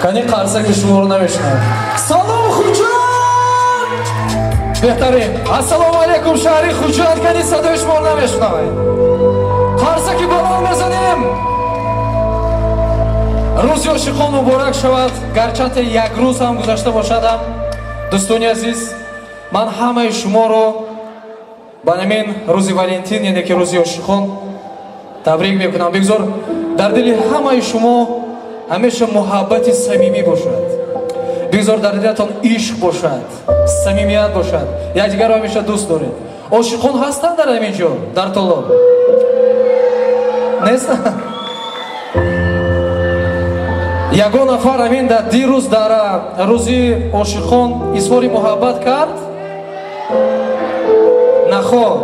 Кани, қарсаки шуморо намешунавам. Салом, Хуҷанд! Беҳтарин. Ассалому алайкум, шаҳри Хуҷанд! Кани, садои шуморо намешунавем. Қарсаки баланд мезанем. Рӯзи ошиқон муборак шавад, гарчанде як рӯз ҳам гузашта бошадам. Дӯстони азиз, ман ҳамаи шуморо ба ҳамин рӯзи Валентин, яъне ки рӯзи ошиқон, табрик мекунам. Бигзор дар дили ҳамаи шумо ҳамеша муҳаббати самимӣ бошад, бигзор дар дилатон ишқ бошад, самимият бошад, якдигарро ҳамеша дӯст доред. Ошиқон ҳастанд дар ҳамин ҷо, дар толор? Нестанд? Ягон нафар ҳамин дар дирӯз, дар рӯзи ошиқон, изҳори муҳаббат кард? Наход,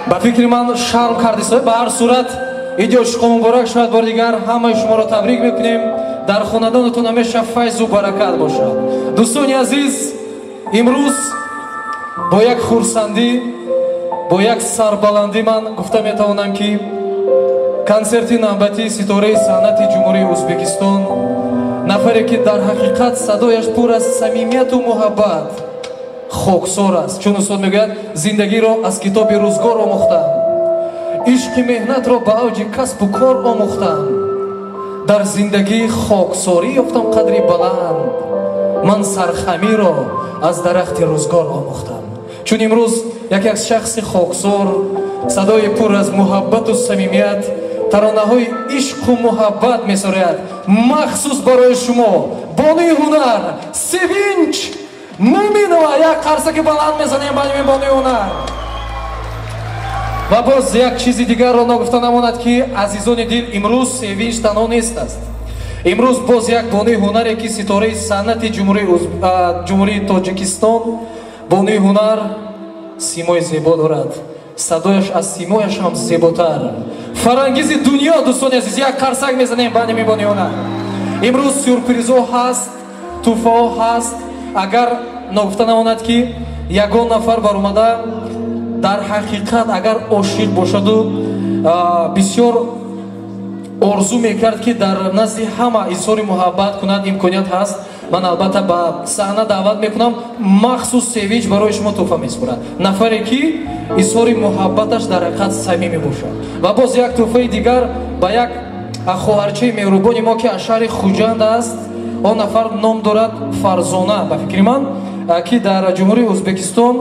ба фикри ман, шарм кардист. Ба ҳар сурат, иди ошиқон муборак шавад. Бори дигар ҳамаи шуморо табрик мекунем. Дар хонадонатон ҳамеша файзу баракат бошад. Дӯстони азиз, имрӯз бо як хурсандӣ, бо як сарбаландӣ ман гуфта метавонам, ки консерти навбатии ситораи санъати Ҷумҳурии Ӯзбекистон, нафаре ки дар ҳақиқат садояш пур аз самимияту муҳаббат, хоксор аст. Чун устод мегӯяд: «Зиндагиро аз китоби рӯзгор омӯхтам, ишқи меҳнатро ба авҷи касбу кор омӯхтам, дар зиндагӣ хоксорӣ ёфтам қадри баланд, ман сархамиро аз дарахти рӯзгор омӯхтам». Чун имрӯз яке аз шахси хоксор, садои пур аз муҳаббату самимият, таронаҳои ишқу муҳаббат месарояд, махсус барои шумо бонуи ҳунар Севинч Муминова. Як қарсаки баланд мезанем ба ин бонуи ҳунар. Ва боз як чизи дигарро ногуфта намонад, ки, азизони дил, имрӯз Севинч танҳо нест аст. Имрӯз боз як бонуи ҳунаре, ки ситораи санъати Ҷумҳурии Тоҷикистон, бонуи ҳунар, симои зебо дорад, садояш аз симояш ҳам зеботар, Фарангизи Дунё. Дӯстони азиз, як қарсак мезанем ба ҳамин бонуи ҳунар. Имрӯз сюрпризҳо ҳаст, тӯҳфаҳо ҳаст. Агар ногуфта намонад, ки ягон нафар баромада, дар ҳақиқат агар ошиқ бошаду бисёр орзу мекард, ки дар назди ҳама изҳори муҳаббат кунад, имконият ҳаст. Ман албатта ба саҳна даъват мекунам. Махсус Севинч барои шумо тӯҳфа месупорад, нафаре ки изҳори муҳаббаташ дар ҳақиқат самимӣ бошад. Ва боз як тӯҳфаи дигар ба як хоҳарчаи меҳрубони мо, ки аз шаҳри Хуҷанд аст. Он нафар ном дорад Фарзона, ба фикри ман, ки дар Ҷумҳурии Ӯзбекистон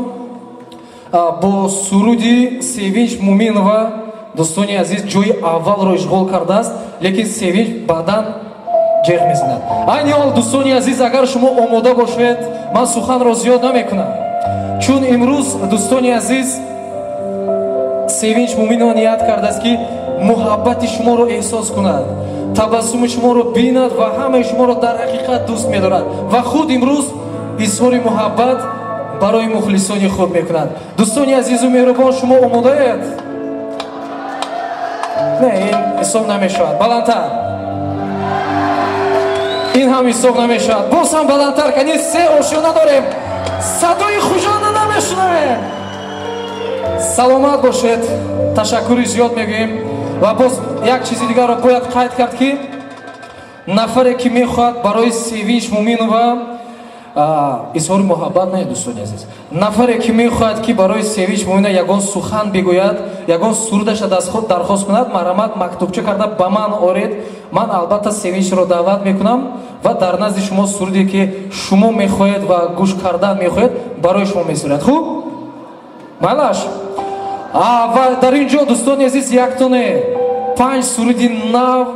бо суруди Севинч Муминова, дӯстони азиз, ҷои аввалро ишғол кардааст, лекин Севинч баъдан ҷеғ мезанад. Айни ҳол, дӯстони азиз, агар шумо омода бошед, ман суханро зиёд намекунам, чун имрӯз, дӯстони азиз, Севинч Муминова ният кардааст, ки муҳаббати шуморо эҳсос кунад, табассуми шуморо бинад ва ҳамаи шуморо дар ҳақиқат дӯст медорад ва худ имрӯз изҳори муҳаббат барои мухлисони худ мекунад. Дӯстони азизу меҳрубон, шумо омодаед? Не, ин ҳисоб намешавад. Баландтар. Ин ҳам ҳисоб намешавад. Боз ҳам баландтар. Кани, се ошёна дорем, садои Хуҷанда намешунавем. Саломат бошед, ташаккури зиёд мегӯем. Ва боз як чизи дигарро бояд қайд кард, ки нафаре ки мехоҳад барои Севинч Муминова изҳори муҳаббат, не, дӯстони азиз, нафаре ки мехоҳад, ки барои Севинч Муминова ягон сухан бигӯяд, ягон сурудаша аз худ дархост кунад, марҳамат, мактубча карда ба ман оред. Ман албатта Севинчро даъват мекунам ва дар назди шумо суруде ки шумо мехоҳед ва гӯш кардан мехоҳед, барои шумо месурад. Хуб, майлаш. Ва дар ин ҷо, дӯстони азиз, яктоне панҷ суруди нав,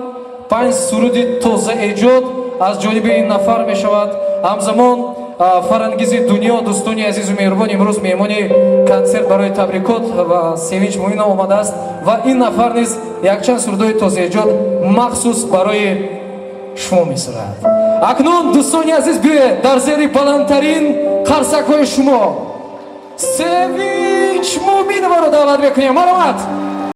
панҷ суруди тозаэҷод аз ҷониби ин нафар мешавад. Ҳамзамон Фарангизи Дунё, дӯстони азизу меҳрубон, имрӯз меҳмони консерт барои табрикот ва Севинч Муминова омадааст ва ин нафар низ якчанд сурудҳои тозаэҷод махсус барои шумо месурад. Акнун, дӯстони азиз, биёед, дар зери баландтарин қарсакҳои шумо Севинч Муминоваро даъват мекунем. Марҳамат.